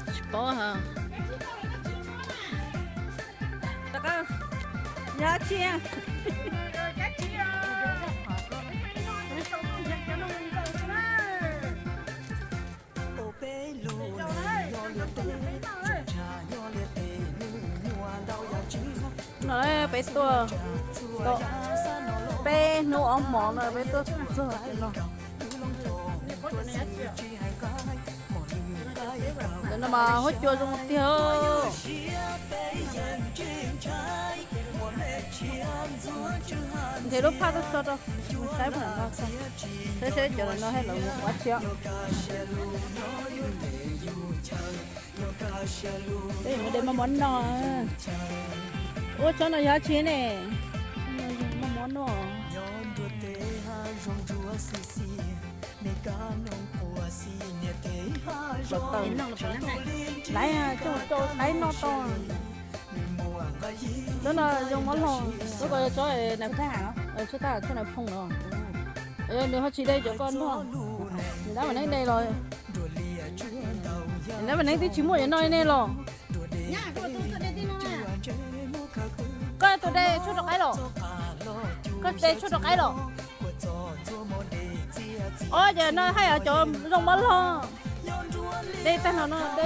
Tsis paub ha. Yog tsi? No peb tuaj, peb hnub ob hmo no peb tuaj txog no. Cov no mas huab cua zoo tiag. Nrhiav lub phaj tuaj tso rau, saib puas no, saib saib cov no hais lawv mus ua tsi. Peb yuav mus de maj mov noj. Ua tsob no yog tsi ne? Maj mov noj. Laiv coj rau qaib noj tau. Tsob no zoo mov log, tsob ko yog tsob nas phaj, tsob tab tsob nas phoo no. Nws ho tsis de cov ko noj. Nws dab mas neeb de los, nws dab mas neeb twb tsis muaj cov no nej los. Koj tus de tshuaj rau qaib los? Koj de tshuaj rau qaib los? Ob, ces no haj yam cov zoo mov log. De tag no no, de,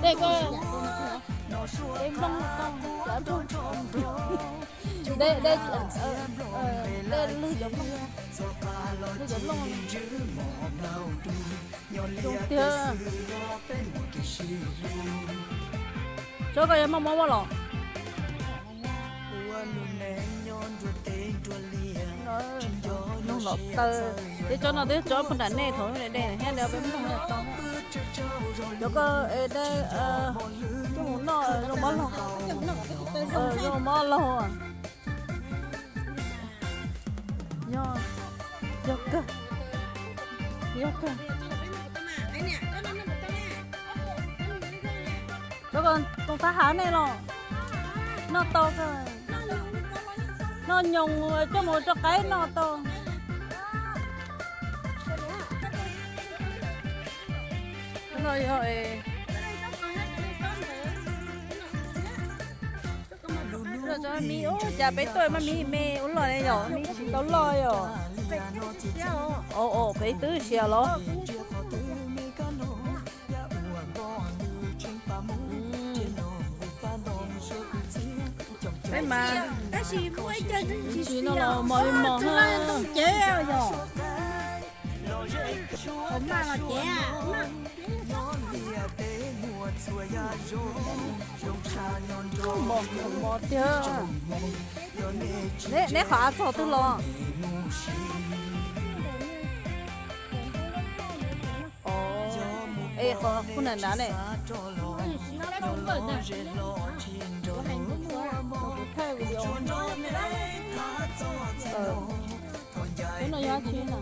de ko, de nplooj, de, de, de lwg cov nplooj, lwg cov nplooj. Zoo tiag. Tsob ko yog maj mov los? Mloog los taw, thiab tsob no twb tsob puag nram nej thaum de thiab li peb mloog tau. Cov ko de coj mus noj zoo mov log, zoo mov log. Yog, yog kawg, yog kawg. Cov ko toov thab hav nej los? Noj tau kawg. Noj nyoos coj mus rau qaib noj tau. No yog Cov miv ub, cas peb tuaj mas miv me ua luaj ne yom, miv tsis tau loj yom. O, o, peb twb siav los. Peb mas tab sis muaj ib co tsis no los mos li mos na. Ntoo cev yom. Maj los cev. Mos, mos tiag. Neb qhov av txog twg los? Es qhov kuv nram nrad ne. Ub, no yog tsi na?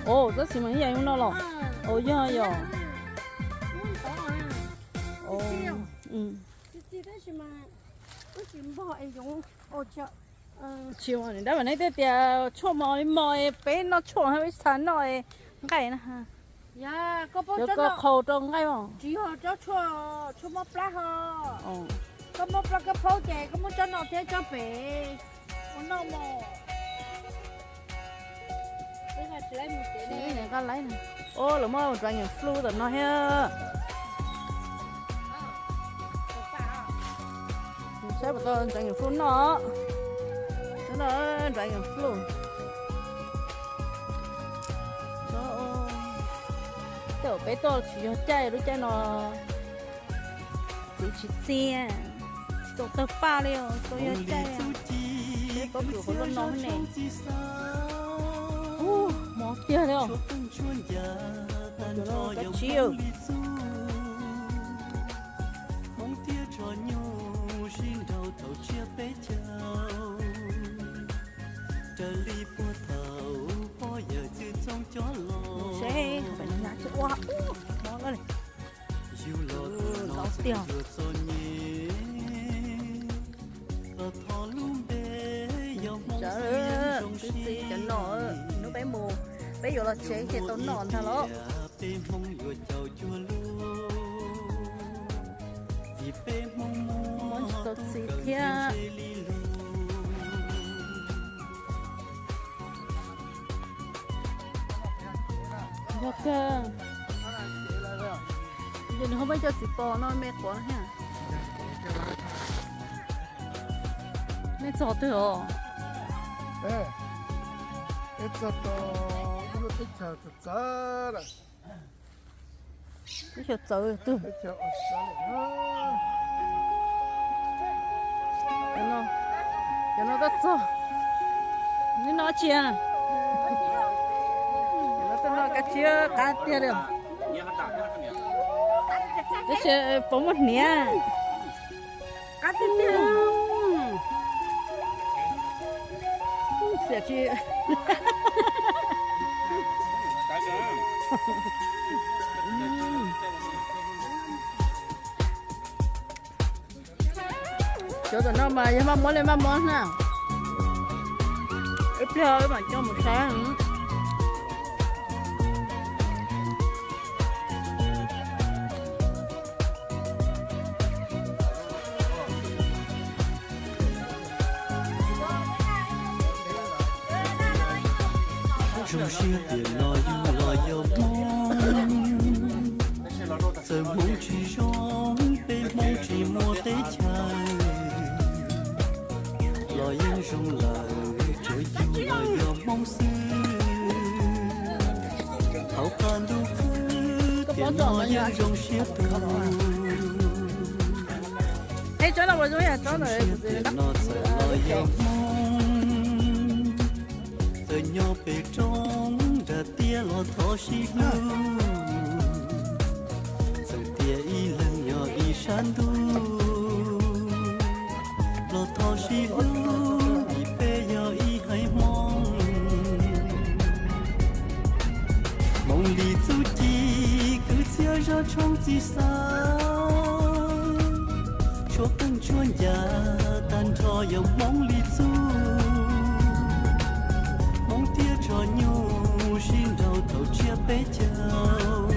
Os, txob xis mas ib yam li no los? Os, yog yom. Tsis ua dab mas neb thiaj tias tshuaj mos li mos, peb noj tshuaj peb tsis tau noj nqaij na. Yog koj qhau rau nqaij os. Tsis yog tsob tshuaj, tshuaj mob plab ho. Koj mob plab koj phaub ces koj muab tsob no thiab tsob pem ua noj mos. Nqa laiv. Os, lawv muab dragon fruit tom no thiab. Saib puas tau dragon fruit noj. Tsob no dragon fruit. Tej zaum peb tuaj tsis yog caij, lub caij no txiv tsis txias, tsis tau tawg paj li os, tau yog caij. Peb pob kws qhuav luaj no ne. Ub, mos tiag li os. Kab tsib. Seb, ua, ub, mos tiag. Kwv tij cov no, hnub peb mus, peb yuav los tsev ces tau noj ntag los. Tau txiv thiab. Yog kawg. Ces nws ho peb cov txiv pos no me quav thiab. Nej txog twg os? Peb txog rau lub teb chaws txawv txawv lawm. Teb chaws txawv twg? Cov no tuaj txog. Neb noj tsi? Cov no tuaj noj kab tsib qab tiag li. Tab sis puas muaj hniav? Qab tiag tiag. Xiam tsis. Cov tom no mas yog maj muab li maj muab na. Ib pliag wb mam coj mus saib. Zoo siab tias no yus los yog Hmoob, txawm Hmoob tsis zoo, peb Hmoob tsis muaj teb chaws los yeej zoo lawm, tsuav yus los yog Hmoob xwb. Hauv qab ntuj khwb tias no yeej zoo siab kawg. Zoo siab tias no txawm los yog Hmoob, txawm nyob pem roob nram tiaj los thov sib hlub, txawm tias ib leeg nyob ib sab ntuj los thov sib hlub vim peb yog ib haiv Hmoob. Hmoob li txuj ci kwv txhiaj zaj tshoob txij xav, tshuab qeej tshuab ncas tag nrho yog Hmoob li txuj. Hmoob thiab tso nyuj sib nraus thaum tsiab peb caug,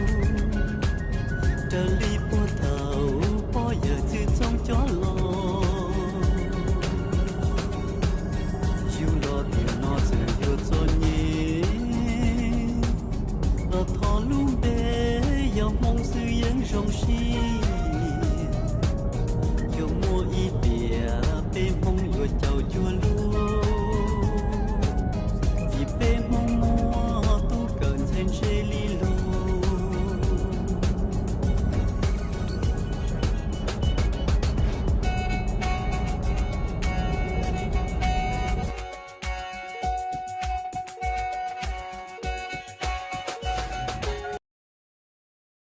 raws li puag thaum pog yawg txwj txoob coj los. Yus los tiam no txawm yuav txom nyem los thov lub npe yog Hmoob xwb yeej zoo siab. Yuav muaj ib tiam peb Hmoob yuav caum cuag